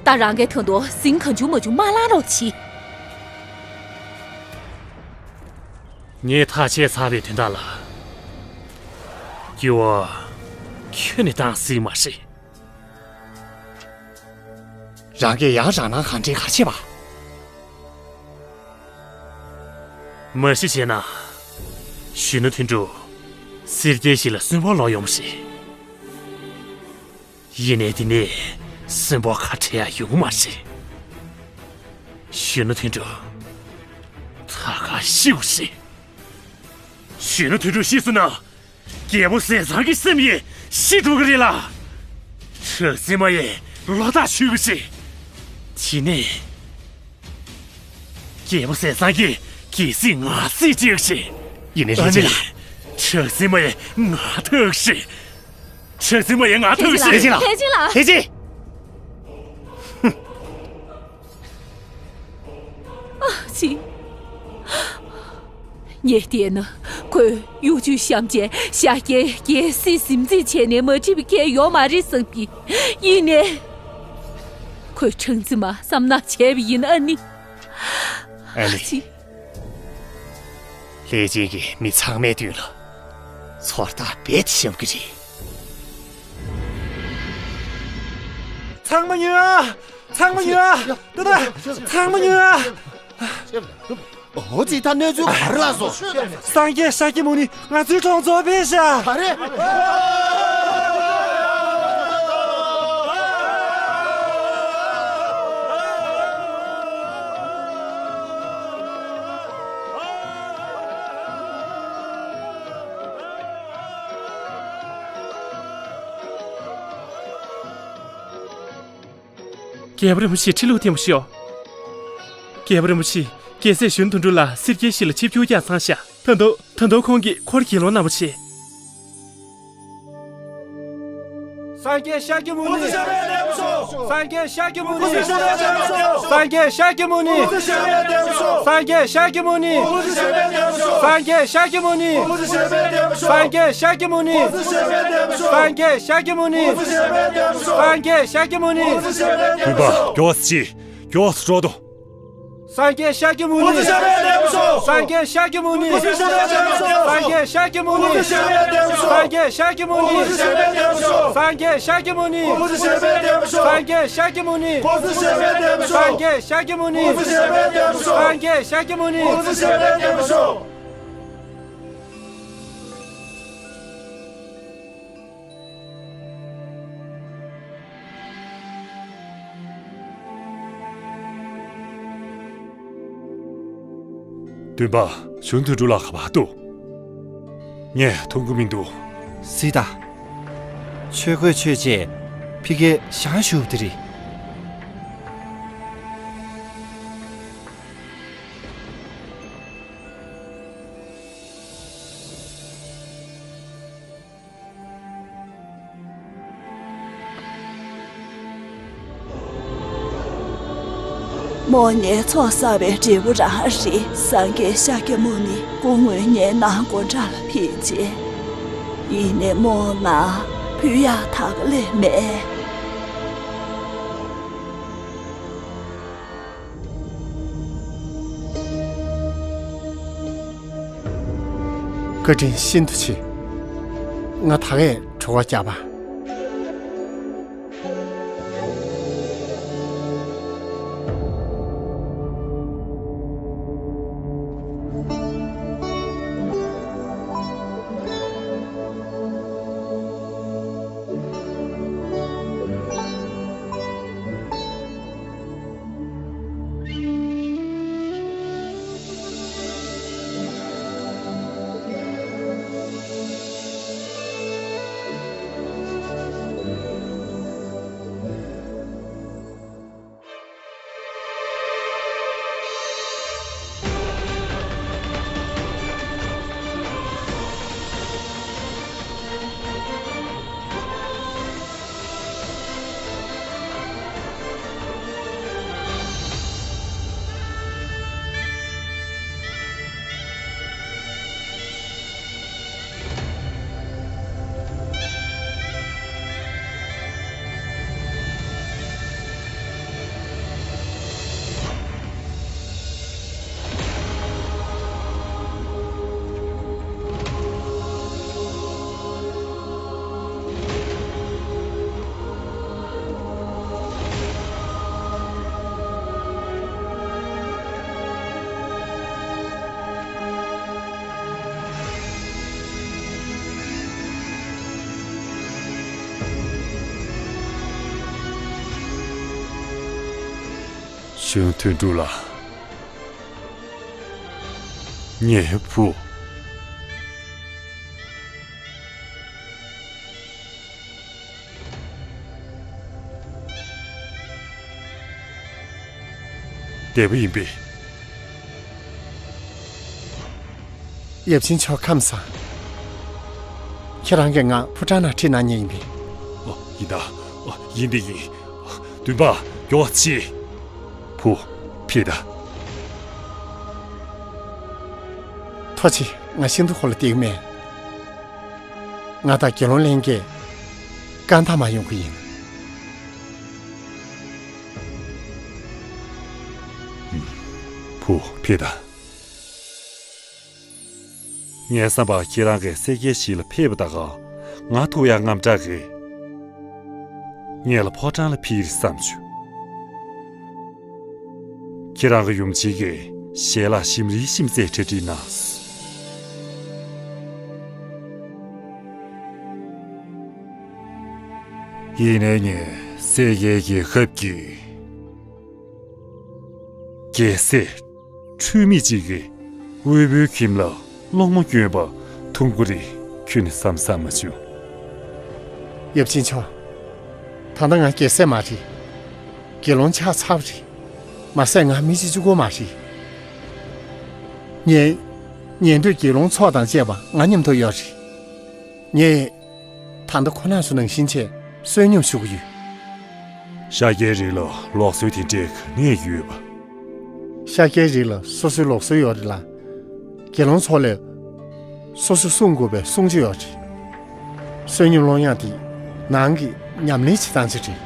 ད་རང་གིས་ད་དུང་ཟིང་གང་བྱུང་མ་བྱུང་མ་ལངས་རོགས་གྱིས། ངས་ཐག་བཅད་ཚར་བའི་དོན་དག་ལ། སྐྱེ་བོ་ཁྱོད་ནས་བཏང་སྲིད་མ་རེད། རང་གིས་ཡང་རང་སྣང་གང་དྲན་ག་བྱེད་པ། མ་གཞི་བྱས་ན། གཞོན་ནུ་དོན་གྲུབ་སེར་སྐྱའི་གཞིས་ལ་གསོན་པོར་ལོག་ཡོང་བ་རེད། ཡིན་ནའི་འདི་ནས་གསོན་པོ་ཁ་བྲལ་ཡག་ཡོང་མ་རེད། གཞོན་ནུ་དོན་གྲུབ། ད་ག་ཤི་དགོས་རེད། གཞོན་ནུ་དོན་གྲུབ་ཤི་སོང་ན། རྒྱལ་པོ་ཟས་གཙང་གི་སེམས་ཡང་ཤི་འགྲོ་གི་རེད་ལ། གྲགས་འཛིན་མ་ཡང་ལོ་ལྟར་འཆི་གི་རེད། དེ་ནས། རྒྱལ་པོ་ཟས་གཙང་གིས་གལ་སྲིད་ང་སྲིད་བྱེད་ཀྱི་རེད། ཡིན་ནའི་ལྷས་སྦྱིན་ལགས། ཨ་ནི། གྲགས་འཛིན་མ་ཡང་ང་ཐུག་གི་རེད། གྲགས་འཛིན་མ་ཡང་ང་ཐུག་གི་རེད། ལྷས་སྦྱིན་ལགས། ལྷས་སྦྱིན་ལགས། ལྷས་སྦྱིན། ཨ་ཙི། ངས་བལྟས་ན་ཁོས་གཡོ་ཇུས་བཤམས་བྱས་ཤཱཀྱའི་རྒྱལ་སྲིད་ཟིན་བྲིས་བྱས་ནས་མ་འགྲིག་པའི་སྐད་ཡོད་མ་རེད་བསམ་གི། ཡིན་ནའི། ཁོས་གྲགས་འཛིན་མ་བསམ་ན་བྱས་པ་ཡིན་ཨ་ནི། ཨ་ནི། ཨ་ཙི། ལྷས་སྦྱིན་གྱིས་མི་ཚང་མའི་མདུན་ལ་ཚོར་རྟགས་རྦད་དེ་བཤམ་གི་རེད། ཚང་མ་ཉོན་ཨ། ཚང་མ་ཉོན་ཨ། ཏུ་ཏུ། ཚང་མ་ཉོན་ཨ། འོ་ཙི། ད་གནས་ཚུལ་ག་རེ་ལགས་སོ། སངས་རྒྱས་ཤཱཀྱ་མུ་ནི་ང་ཚོའི་གྲོང་ཚོར་ཕེབས་ཤག་ག་རེ། རྒྱལ་པོ་རིན་པོ་ཆེ་ཁྲི་ལུགས་བརྟན་པོ་ཤོག་རྒྱལ་པོ་རིན་པོ་ཆེ། རྒྱལ་སྲས་གཞོན་དོན་གྲུབ་ལགས་སེར་སྐྱའི་གཞིས་ལ་ཆིབས་བསྒྱུར་རྒྱག་ཚར་ཤག་ད་དུང་ད་དུང་ཁོང་གིས་ཁོར་དགེ་སློང་གནང་བ་བྱེད། སངས་རྒྱས་ཤཱཀྱ་མུ་ནི། སངས་རྒྱས་ཤཱཀྱ་མུ་ནི། སངས་རྒྱས་ཤཱཀྱ་མུ་ནི། སངས་རྒྱས་ཤཱཀྱ་མུ་ནི། སངས་རྒྱས་ཤཱཀྱ་མུ་ནི། སངས་རྒྱས་ཤཱཀྱ་མུ་ནི། སངས་རྒྱས་ཤཱཀྱ་མུ་ནི། སངས་རྒྱས་ཤཱཀྱ་མུ་ནི། སྟོན་པ། མགྱོགས་སུ་ཕྱིན། མགྱོགས་སུ་འགྲོ་དང་། སངས་རྒྱས་ཤཱཀྱ་མུ་ནི། སངས་རྒྱས་ཤཱཀྱ་མུ་ནི། སངས་རྒྱས་ཤཱཀྱ་མུ་ནི། སངས་རྒྱས་ཤཱཀྱ་མུ་ནི། སངས་རྒྱས་ཤཱཀྱ་མུ་ནི། སངས་རྒྱས་ཤཱཀྱ་མུ་ནི། སངས་རྒྱས་ཤཱཀྱ་མུ་ནི། སངས་རྒྱས་ཤཱཀྱ་མུ་ནི། སངས་རྒྱས་ཤཱཀྱ་མུ་ནི། སྟོན་པ། གཞོན་དོན་གྲུབ་ལགས་ག་པར་འདུག་ངས་མཐོང་གི་མི་འདུག་སྲིད་ད། ཆོས་གོས་ཆོད་རྗེས་ཕ་གིར་ཞང་ཞུགས་པ་དེ་རེད། མོ་ངའི་ཚོགས་བསགས་པའི་འབྲས་བུ་རང་རེད། སངས་རྒྱས་ཤཱཀྱ་མུ་ནི་སྐུ་ངོ་ངའི་ནང་སྒོ་འགྲམ་ལ་ཕེབས་རྗེས། ཡིན་ནའི་མོ་ང་ཕུད་ཡག་ད་ག་ལས་མེད། བཀའ་དྲིན་ཤིན་ཏུ་ཆེ། ང་ད་གས་གྲོད་ཁོག་རྒྱགས་པ། གཞོན་ནུ་དོན་གྲུབ་ལགས། ངའི་བུ། བདེ་པོ་ཡིན་པས། ཡབ་ཆེན་མཆོག་ཁམས་བཟང་། ཁྱེད་རང་གིས་ང་ཕོ་བྲང་ནང་ཁྲིད་གནང་མཁན་ཡིན་པས། ཨོ། ཡིན་ད། ཨོ། ཡིན་དེ་ཡིན། བདུན་པ། མགྱོགས་པོ་བྱེད། བུ། ཕེབས་དང་། ཐུགས་རྗེ་ཆེ། ང་ཤིན་ཏུ་ཁོ་ལ་བསྡད་ཀྱི་མེད། ང་དང་དགེ་སློང་ལྷན་རྒྱས་ཀ་ན་ཐ་མར་ཡོང་གི་ཡིན། བུ། ཕེབས་དང་། ངའི་བསམ་པར་ཁྱེད་རང་གིས་སེར་སྐྱའི་གཞིས་ལ་ཕེབས་པ་དང་། ང་ཐུག་ཡག་དངངས་སྐྲག་གིས། ངེད་ལ་ཕོ་བྲང་ལ་ཕེབས་རེ་བསམ་བྱུང་། ཁྱེད་རང་གི་ཡུམ་ཆེན་གྱིས་ཞལ་ལག་ཞིམ་རིལ་ཞིམ་ཟས་གྲ་སྒྲིག་གནང་། ཡིན་ནའི་ངས་སེར་སྐྱའི་རྒྱལ་ཁབ་ཀྱི་རྒྱལ་སྲས་འཁྲུལ་མེད་ཅིག་གི་དབུལ་པོའི་ཁྱིམ་ལ་སློང་མོ་བསྐྱོན་པ་མཐོང་གི་རེད། ཁྱོན་ནས་བསམ་བསམ་མ་བྱུང་། ཡབ་ཆེན་མཆོག། ད་ལྟ་ང་རྒྱལ་སྲས་མ་རེད། དགེ་སློང་ཆགས་ཚར་བ་རེད། མ་ཟད་ང་མི་གཅིག་གཅིག་པོ་མ་རེད། ངའི་ཉན་ཐོས་དགེ་སློང་ཚོགས་དང་བཅས་པ་ང་མཉམ་དུ་ཡོད་རེད། ངས་ད་ལྟ་ཁོ་རང་ཚོ་ནང་བཞིན་བྱས་བསོད་སྙོམས་ཞུ་གི་ཡོད། ཤཱཀྱའི་རིགས་ལ་ལུགས་སྲོལ་དེ་འདྲས་ག་ནས་ཡོད་པ། ཤཱཀྱའི་རིགས་ལ་སོ་སོའི་ལུགས་སྲོལ་ཡོད་རེད་ལ། དགེ་སློང་ཚོ་ལ་སོ་སོས་བསྲུང་དགོས་པའི་སྲུང་བྱ་ཡོད་རེད། བསོད་སྙོམས་སློང་ཡག་དེ་ནང་གི་ཉམས་ལེན་བྱེད་སྟངས་ཅིག་རེད།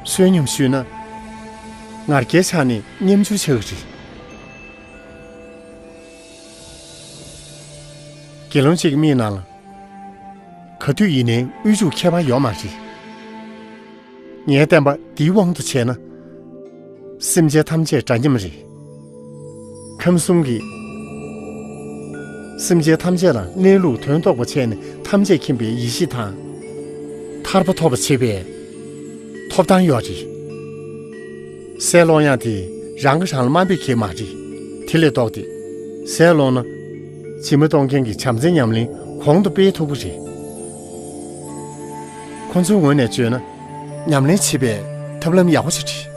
བསོད་སྙོམས་ཞུས་ན་ང་རྒྱལ་ཆགས་ནས་ཉམ་ཆུང་ཆགས་ཀྱི་རེད། དགེ་སློང་གཅིག་གི་མིག་ནང་ལ་ག་དུས་ཡིན་ནའི་དབུལ་ཕྱུག་ཁྱད་པར་ཡོད་མ་རེད། ངའི་བསྟན་པ་འདིའི་དབང་དུ་བྱས་ན། སེམས་ཅན་ཐམས་ཅད་འདྲ་མཉམ་རེད། ཁམས་གསུམ་གྱི་སེམས་ཅན་ཐམས་ཅད་ལ་གནས་ལུགས་དོན་རྟོགས་པ་བྱས་ནས་ཐམས་ཅད་མཁྱེན་པའི་ཡེ་ཤེས་དང་། ཐར་པ་ཐོབ་པ་བྱེད་པའི་ཐོབ་ཐང་ཡོད་རེད། ཟས་སློང་ཡག་དེ་རང་གིས་རང་ལ་དམའ་འབེབས་བྱེད་མ་རེད། དེ་ལས་ལྡོག་སྟེ། ཟས་སློང་ན། སྦྱིན་པ་གཏོང་མཁན་གྱི་བྱམས་བརྩེའི་ཉམས་ལེན་གོང་དུ་སྤེལ་ཐུབ་ཀྱི་རེད། ཁོ་ཚོའི་ངོས་ནས་བརྗོད་ན། ཉམས་ལེན་བྱེད་པའི་ཐབས་ལམ་ཡག་པོ་ཞིག་རེད།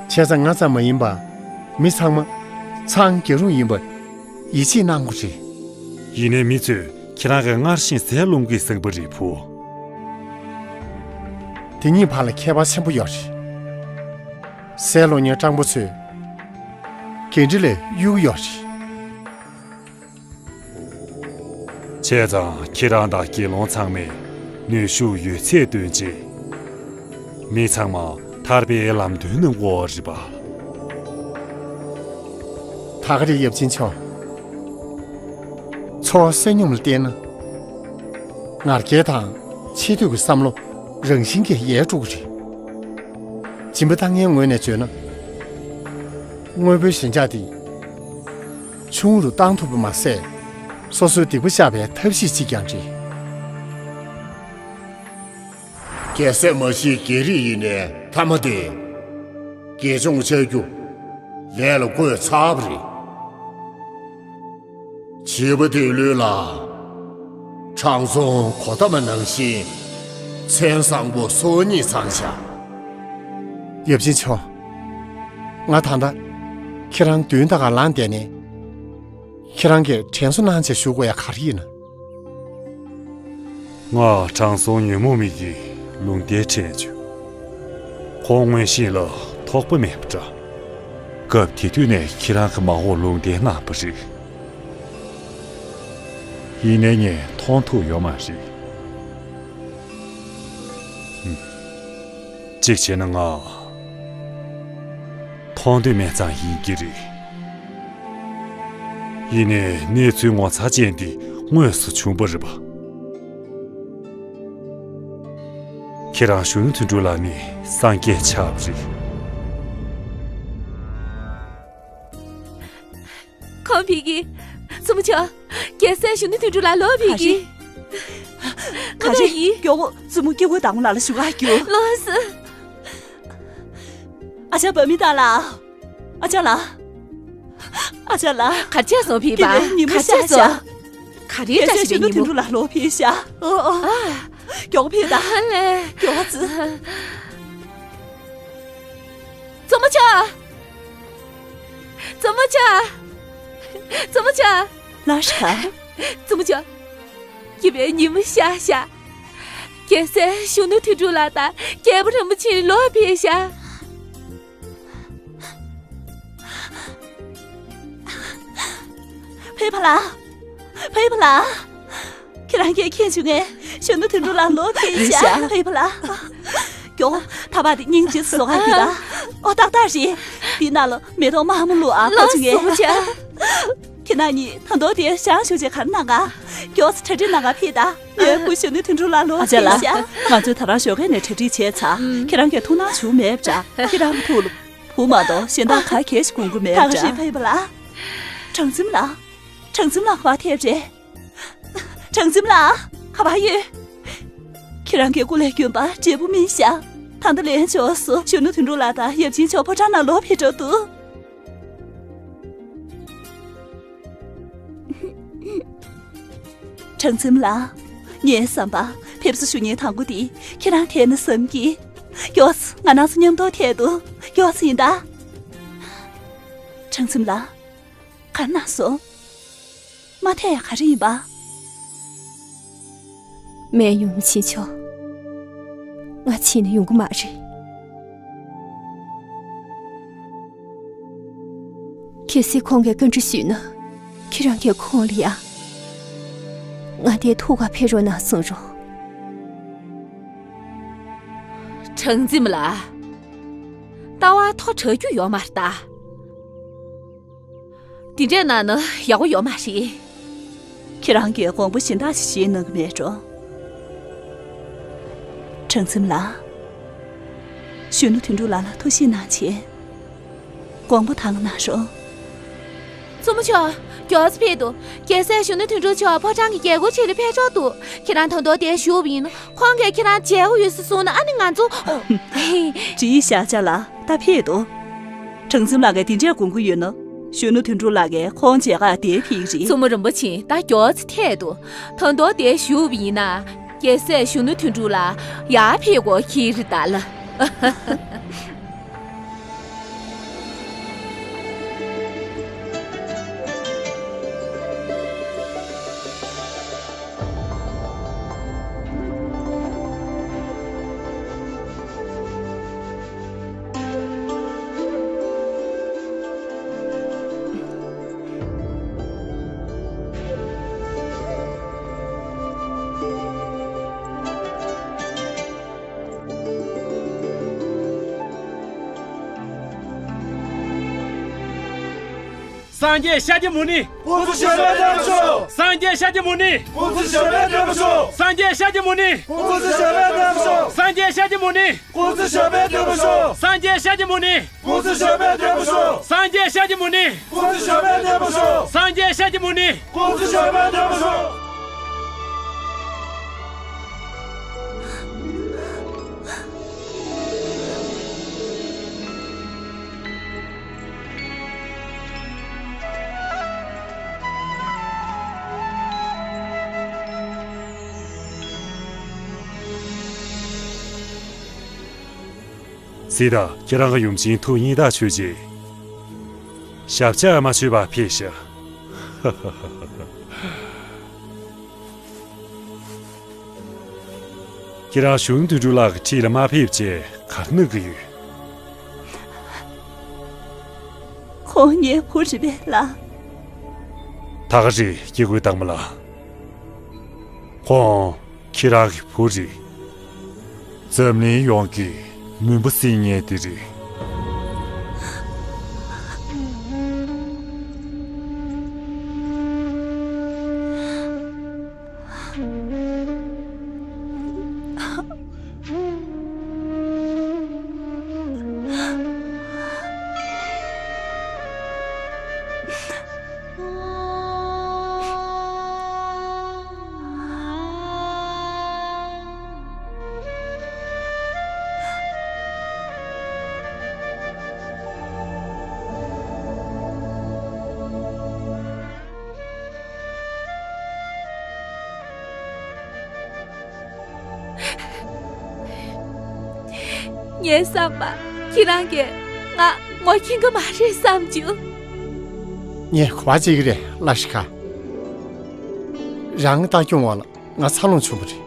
བྱས་ཙང་ང་ཙམ་མ་ཡིན་པར་མི་ཚང་མ་ཚང་རྒྱ་རུ་ཡིན་པར་ཡིད་ཆེས་གནང་དགོས་རེད། ཡིན་ནའི་མི་ཚོས་ཁྱེད་རང་གིས་སྔར་བཞིན་ཟས་སློང་གི་ཟེར་བ་རེད་བུ། དེ་གཉིས་བར་ལ་ཁྱད་པར་ཆེན་པོ་ཡོད་རེད། ཟས་སློང་མཁན་སྤྲང་པོ་ཚོས་འགན་འཁྲི་ལས་གཡོལ་གྱི་ཡོད་རེད། བྱས་ཙང་ཁྱེད་རང་དང་དགེ་སློང་ཚང་མས་ནུས་ཤུགས་ཡོད་ཚད་བཏོན་རྗེས། མི་ཚང་མ་ཐར་པའི་ལམ་སྟོན་གནང་དགོས་རེད་པ། ད་ག་རེད་ཡབ་ཆེན་མཆོག། འཚོ་བ་བསོད་སྙོམས་ལ་བརྟེན་ན། ང་རྒྱལ་དང་ཆེ་བསྟོད་ཀྱི་བསམ་བློ་རང་བཞིན་གྱིས་ཡལ་འགྲོ་གི་རེད། སྦྱིན་པ་བཏང་མཁན་ངོས་ནས་བརྗོད་ན། དངོས་པོའི་ཞེན་ཆགས་དེ་ཆུང་རུ་བཏང་ཐུབ་པ་མ་ཟད། སོ་སོའི་སྡིག་པ་བཤགས་པའི་ཐབས་ཤེས་ཤིག་ཀྱང་རེད། རྒྱལ་སྲས་མ་གཞིའི་རྒྱལ་རིགས་ཡིན་ནའི་མཐའ་མ་དེ། དགེ་སྦྱོང་བྱ་རྒྱུ་ལས་ལ་བཀོད་ཚར་བ་རེད། བྱིས་པ་དེའི་ལུས་ལ་དྲང་སྲོང་གོ་ཏ་མ་ནང་བཞིན་མཚན་བཟང་པོ་སོ་གཉིས་ཚང་བཞག། ཡབ་ཆེན་མཆོག། ང་ད་ལྟ་ཁྱེད་རང་མདུན་ད་ག་ལངས་བསྡད་ནས། ཁྱེད་རང་གིས་དྲན་གསོ་གནང་བྱས་ཞུ་དགོས་ཡ་ག་རེ་ཡིན་ན། ང་དྲང་སྲོང་ཉོན་མོངས་མི་ཡི་ལུང་བསྟན་དྲན་བྱུང་། ཁོང་མངོན་ཤེས་ལ་ཐོགས་པ་མེད་པ་འདྲ། སྐབས་དེ་དུས་ནས་ཁྱེད་རང་གི་མ་འོངས་ལུང་བསྟན་གནང་བ་རེད། ཡིན་ནའི་ངས་མཐོང་ཐུབ་ཡོད་མ་རེད། ཧུམ། གཅིག་བྱས་ན་ང་མཐོང་འདོད་མེད་ཙང་ཡིན་གྱི་རེད། ཡིན་ནའི་གནས་ཚུལ་ངོ་མཚར་ཅན་འདི་དངོས་སུ་བྱུང་བ་རེད་པ། ཁྱེད་རང་གཞོན་ནུ་དོན་གྲུབ་ལགས་ནི་སངས་རྒྱས་ཆགས་པ་རེད། ཁོང་ཕེབས་ཀྱི། བཙུན་མོ་མཆོག། རྒྱལ་སྲས་གཞོན་ནུ་དོན་གྲུབ་ལགས་ལོག་ཕེབས་ཀྱི། ག་རེ། ག་རེ་ཡིན། མགྱོགས་པོ་བཙུན་མོ་སྐྱེ་བོ་དང་པོ་ལགས་ལ་ཞུ་ག་རྒྱུགས། ལོས། ཨ་ཅག་བ་མི་ཏང་ལགས། ཨ་ཅག་ལགས། ཨ་ཅག་ལགས། ག་རེ་བྱས་སོང་ཕིན་པ། དེ་རིང་ཉིན་མོ་ག་རེ་ཤར་བྱས་སོང་། ཤག་ག་རེ་རྒྱལ་སྲས་གཞོན་ནུ་དོན་གྲུབ་ལགས་ལོག་ཕེབས་ཤག་ཨོ་ཨོ། ཨ། མགྱོགས་པོ་ཕེབས་དང་། ཨ་ལེ། མགྱོགས་ཙི། གཙོ་མོ་མཆོག་གཙོ་མོ་མཆོག་གཙོ་མོ་མཆོག་ལགས་སོ། གཙོ་མོ་མཆོག་སྐྱིད་པའི་ཉིན་མོ་ཤར་ཤག་རྒྱལ་སྲས་གཞོན་ནུ་དོན་གྲུབ་ལགས་དང་རྒྱལ་པོ་རིན་པོ་ཆེ་ལོག་ཕེབས་ཤག་ཕེབས་པ་ལགས། ཕེབས་པ་ལགས། ཁྱེད་རང་གིས་མཁྱེན་བྱུང་ངས། གཞོན་ནུ་དོན་གྲུབ་ལགས་ལོག་ཕེབས་ཤག་རེད་ཤག་ཕེབས་པ་ལགས། མགྱོགས། ད་བར་དེ་སྙིང་རྗེ་བཟོ་ག་ཡིན་ད། ཨོ་ཏག་ཏག་རེད། འདི་ནང་ལ་མེ་ཏོག་དམར་མོ་བླུགས་ཨ། ཕ་ལགས་ཆུང་ངས། གཙོ་མོ་མཆོག་ཁྱེད་རང་གཉིས་ད་དུང་དེར་བཞེངས་བཞུགས་བྱས་ག་རེ་གནང་ག་མགྱོགས་ཙི་གྲ་སྒྲིག་གནང་ག་ཕེབས་དང་། ངའི་བུ་གཞོན་ནུ་དོན་གྲུབ་ལགས་ལོག་ཨ་ཅག་ཕེབས་ལགས། ཤག་ང་ཚོས་ད་རང་ཞོགས་ཀས་ནས་གྲ་སྒྲིག་བྱས་ཚར། ཨུམ། ཁྱེད་རང་གིས་ཐུགས་སྣང་བྱུང་མེད་པ་འདྲ། ཁྱེད་རང་གི་ཐུགས་ལ་བུ་མ་གཏོགས་གཞན་དག་ག་གས་ཤིག་དགོངས་ཀྱི་མེད་པ་འདྲ། ད་ག་རེ་ཕེབས་པ་ལགས། དྲང་ཚིམ་ལགས། དྲང་ཚིམ་ལགས་ག་པར་ཕེབས་རེད། དྲང་ཚིམ་ལགས་ག་པར་ཡོད། ཁྱེད་རང་གི་སྐུ་ལས་རྒྱུན་པ་འབྲས་བུ་སྨིན་ཤག་ད་ལྟ་ལན་ཕྱོགས་སུ་གཞོན་ནུ་དོན་གྲུབ་ལགས་དང་ཡབ་ཆེན་མཆོག་ཕོ་བྲང་ནང་ལོག་ཕེབས་འགྲོ་འདུག་དྲང་ཚིམ་ལགས། ངའི་བསམ་པར་ཕེབས་བསུ་ཞུ་མཁན་དང་པོ་དེ་ཁྱེད་རང་ཐད་ན་བསམ་གྱི། མགྱོགས་ཙི་ང་རང་ཚོ་མཉམ་དུ་ཐད་དོ། མགྱོགས་ཙི་ཡིན་ད། དྲང་ཚིམ་ལགས། ག་རེ་གནང་སོང་། མ་ཐད་ཡ་ག་རེ་ཡིན་པ། མེད། ཡུམ་ཆེན་མཆོག་ང་ཕྱིན་ན་ཡོང་གི་མ་རེད། གལ་སྲིད་ཁོང་གིས་བཀའ་འདྲི་ཞུས་ན། ཁྱེད་རང་གིས་ཁོང་ལ་ཡ། ང་འདིར་ཐུག་ག་ཕེབས་རོགས་གནང་གསུང་རོགས། དྲང་ཚིམ་ལགས། ལྟ་བ་མཐོ་དྲགས་རྒྱུ་ཡོད་མ་རེད་ད། དེ་འདྲས་གནང་ན་ཡག་པོ་ཡོད་མ་རེད། ཁྱེད་རང་གིས་དགོངས་པ་གཞན་དག་ཅིག་བཞེས་གནང་གི་མེད་འགྲོ། དྲང་ཚིམ་ལགས། གཞོན་ནུ་དོན་གྲུབ་ལགས་ལ་ཐུགས་ཞིབ་གནང་བྱས། དགོངས་པ་དྭངས་གནང་རོགས། གཙོ་མོ་མཆོག་མགྱོགས་ཙི་ཕེབས་འདུག་རྒྱལ་སྲས་གཞོན་ནུ་དོན་གྲུབ་མཆོག་ཕོ་བྲང་གི་རྒྱལ་སྒོ་ཕྱེ་ལ་ཕེབས་ཆོག་འདུག་ཁྱེད་རང་ད་དུང་དེར་བཞུགས་པ་ཡིན་ན། ཁོང་གིས་ཁྱེད་རང་མཇལ་དགོས་ཡོད་ཟེར་གསུངས་ན། ཨ་ནི་ང་ཚོ། ཨོ། བྲིས་བཞག་ཅག་ལགས། ད་ཕེབས་འདུག་དྲང་ཚིམ་ལགས་ཀྱིས་དེ་འདྲས་དགོངས་ཀྱི་ཡོད་ན། གཞོན་ནུ་དོན་གྲུབ་ལགས་ཀྱིས་ཁོང་མཇལ་ཁ་དེར་ཕེབས་ཀྱི་རེད། གཙོ་མོ་རིན་པོ་ཆེ། ད་མགྱོགས་ཙི་ཐད་དོ། ད་དུང་དེར་བཞུགས་པ་ཡིན་ན། རྒྱལ་སྲས་གཞོན་ནུ་དོན་གྲུབ་ལགས་ཡར་ཕེབས་དགོས་ཀྱི་རེད་ད་ལགས། སངས་རྒྱས་ཤཱཀྱ་མུ་ནི། སྐུ་ཚེ་ཞབས་པད་བརྟན་པར་ཤོག་སངས་རྒྱས་ཤཱཀྱ་མུ་ནི། སྐུ་ཚེ་ཞབས་པད་བརྟན་པར་ཤོག་སངས་རྒྱས་ཤཱཀྱ་མུ་ནི། སྐུ་ཚེ་ཞབས་པད་བརྟན་པར་ཤོག་སངས་རྒྱས་ཤཱཀྱ་མུ་ནི། སྐུ་ཚེ་ཞབས་པད་བརྟན་པར་ཤོག་སངས་རྒྱས་ཤཱཀྱ་མུ་ནི། སྐུ་ཚེ་ཞབས་པད་བརྟན་པར་ཤོག་སངས་རྒྱས་ཤཱཀྱ་མུ་ནི། སྐུ་ཚེ་ཞབས་པད་བརྟན་པར་ཤོག་སངས་རྒྱས་ཤཱཀྱ་མུ་ནི། སྐུ་ཚེ་ཞབས་པད་བརྟན་པར་ཤོག་སི་ཏཱ། ཁྱེད་རང་གི་ཡུམ་ཆེན་ཐུགས་མཉེས་དག་མཆོད་རྗེས། ཞབས་ཕྱག་མ་མཆོད་པར་ཕེབས་ཤིག་ཁྱེད་རང་གཞོན་ནུ་དོན་གྲུབ་ལགས་ཀྱི་འཁྲིས་ལ་མ་ཕེབས་ཅེས་ག་རེ་གནང་གི་ཡོད། ཁོང་ངའི་བུ་རེད་པས་ལགས། ད་ག་རེ་སྐྱེ་དགུའི་བདག་མོ་ལགས། ཁོང་ཁྱེད་རང་གི་བུ་རེད། འཛམ་གླིང་ཡོངས་ཀྱི་མུན་པ་སེལ་མཁན་དེ་རེད། ངའི་བསམ་པ། ཁྱེད་རང་གིས་ང་ངོ་མཁྱེན་གི་མ་རེད་བསམ་བྱུང་། ངས་ག་པར་བྱེད་ཀྱི་རེད། ལ་ཤི་ཁ། རང་ལྟ་སྐྱོང་བ་ལ་ང་འཚར་ལོངས་བྱུང་བ་རེད།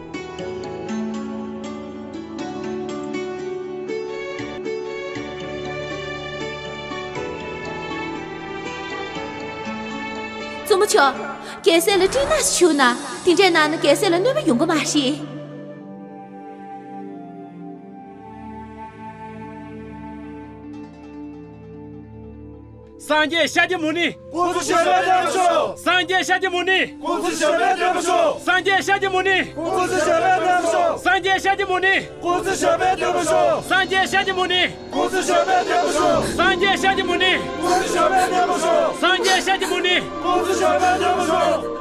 བཙུན་མོ་མཆོག་རྒྱལ་སྲས་ལ་སྤྲིན་ནག་ཞིག་བྱུགས་ན། དེ་འདྲས་གནང་ན་རྒྱལ་སྲས་ལ་གནོད་པ་ཡོང་གི་མ་རེད། སངས་རྒྱས་ཤཱཀྱ་མུ་ནི། སྐུ་གཟུགས་ཞབས་པད་བརྟན་པར་ཤོག་སངས་རྒྱས་ཤཱཀྱ་མུ་ནི། སྐུ་གཟུགས་ཞབས་པད་བརྟན་པར་ཤོག་སངས་རྒྱས་ཤཱཀྱ་མུ་ནི། སྐུ་གཟུགས་ཞབས་པད་བརྟན་པར་ཤོག་སངས་རྒྱས་ཤཱཀྱ་མུ་ནི། སྐུ་གཟུགས་ཞབས་པད་བརྟན་པར་ཤོག་སངས་རྒྱས་ཤཱཀྱ་མུ་ནི། སྐུ་གཟུགས་ཞབས་པད་བརྟན་པར་ཤོག་སངས་རྒྱས་ཤཱཀྱ་མུ་ནི། སྐུ་གཟུགས་ཞབས་པད་བརྟན་པར་ཤོག་སངས་རྒྱས་ཤཱཀྱ་མུ་ནི། སྐུ་གཟུགས་ཞབས་པད་བརྟན་པར་ཤོག་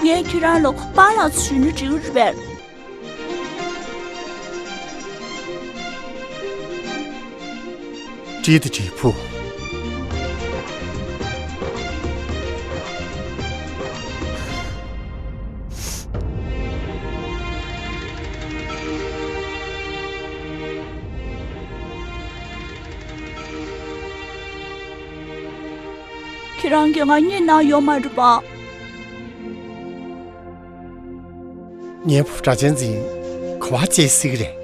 ངས་ཁྱེད་རང་ལ་པཱ་ལགས་ཚོ་ཞུས་ན་འགྲིག་གི་རེད་པས། བཀྲིས་བདེ་ལེགས་བུ། ཁྱེད་རང་གིས་ང་རྙེད་གནང་ཡོད་མ་རེད་པ། ངའི་བུ་སྒྲ་གཅན་འཛིན་ག་པར་བྱེད་སྲིད་ཀྱི་རེད།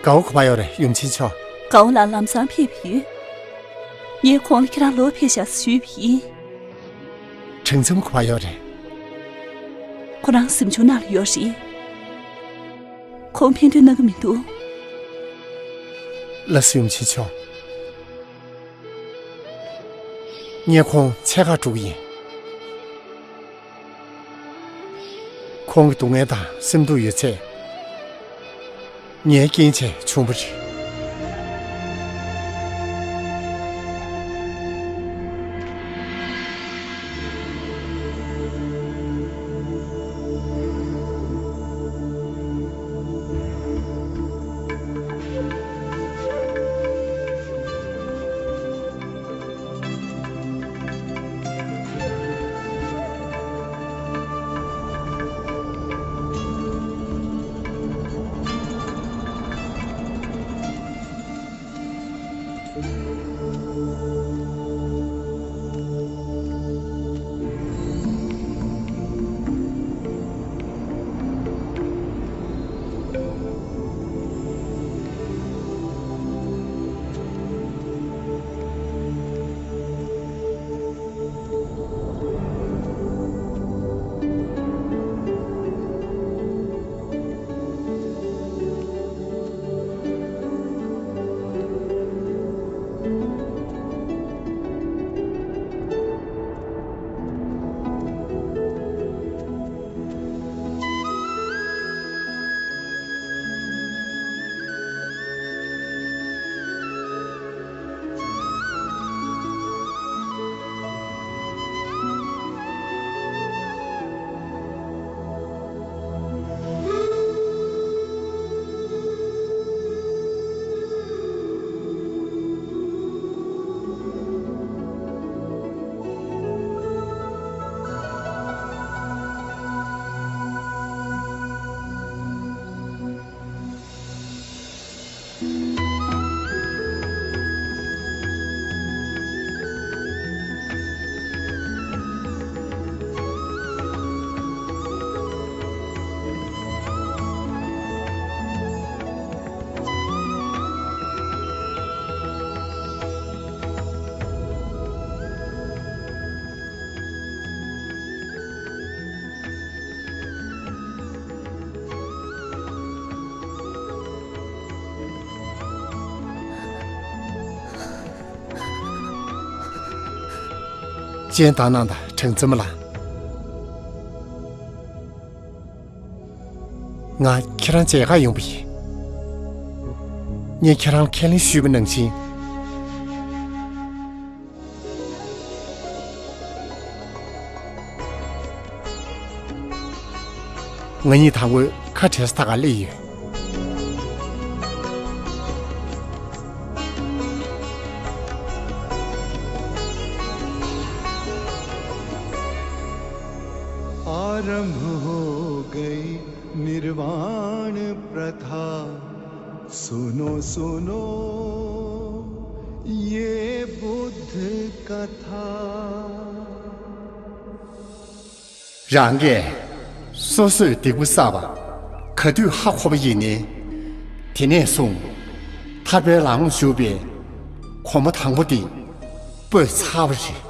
དགའ་བོ་ག་པར་ཡོད་རེད། ཡུམ་ཆེན་མཆོག་དགའ་བོ་ལགས་ལམ་སང་ཕེབས་པ་ཡིན། ངས་ཁོང་ལ་ཁྱེད་རང་ལོག་ཕེབས་ཤག་ཞུས་པ་ཡིན། དྲིན་ཙམ་ག་པར་ཡོད་རེད། ཁོ་རང་གཟིམ་ཆུང་ནང་ལ་ཡོད་རེད། ཁོང་ཕན་ཐོགས་གནང་གི་མི་འདུག་ལགས་སོ་ཡུམ་ཆེན་མཆོག་ངས་ཁོང་འཚོལ་གར་འགྲོ་གི་ཡིན། ཁོང་གི་སྡུག་བསྔལ་དང་སེམས་སྡུག་ཡོད་ཚད། ངའི་རྐྱེན་བྱས་བྱུང་བ་རེད། སྤྱན་དར་གནང་དང་། གྲངས་འཛོམས་ལགས། ང་ཁྱེད་རང་མཇལ་ཁ་ཡོང་བ་ཡིན། ངས་ཁྱེད་རང་ལ་ཁས་ལེན་ཞུས་པ་ནང་བཞིན། ང་གཉིས་དང་པོའི་ཁ་བྲལ་ས་ཐག་ཁར་སླེབས་ཡོད། आरंभ हो गई निर्वाण प्रथा। सुनो सुनो ये बुद्ध कथा। རང་གིས་སོ་སོས་སྡིག་པ་བསགས་པ་ག་དུས་ཧ་གོ་བ་ཡིན་ནའི། དེ་ནས་བཟུང་ཐར་པའི་ལམ་ལ་ཞུགས་པའི་གོམ་པ་དང་པོ་དེ་སྤོས་ཚར་བ་རེད།